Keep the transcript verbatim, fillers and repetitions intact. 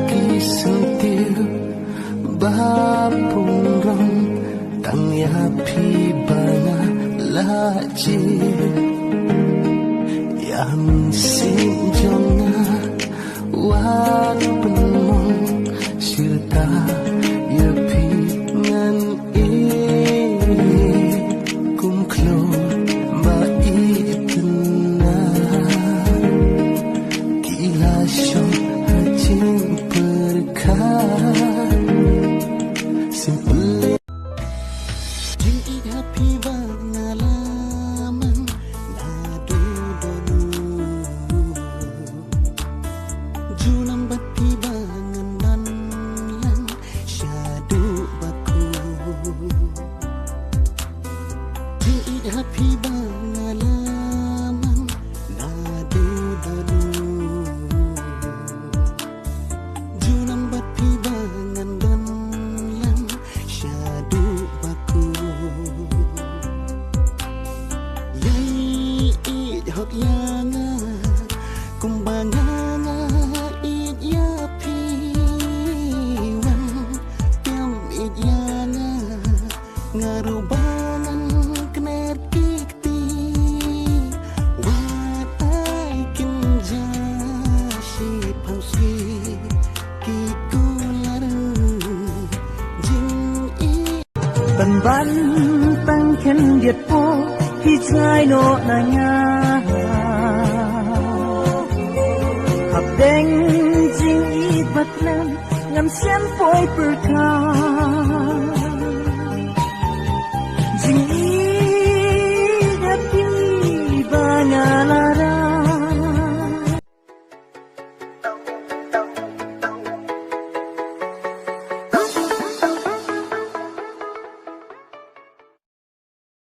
Ki syntiew ba pynrong tang ïa phi ba nga la jied. Ïa mynsiem jong nga wat pynmong shisha ïa phi ngan ïeit kum kloi ba itynnad. Ki la shong ha jingpyrkhat. Simply. Jingïeit ha phi ba nga la mang naduh danu. Junom bad phi ba ngan don lang shaduh ba kut. Jingïeit ha phi ba nga la mang naduh danu. Junom bad phi ba ngan don lang shaduh ba kut. Ïai ïeit hok ïa nga kumba nga nga ïeit ïa phi. Wan pynïeit ïa nga. Nga ruh ba ngan kner ki kti. Wat ai kynja shi pang shi ki kular jingïeit. Ban ban tang khyndiat po ki jngai noh na nga. Hapdeng jingïeit bad khlem ngan shem poi pyrkhat.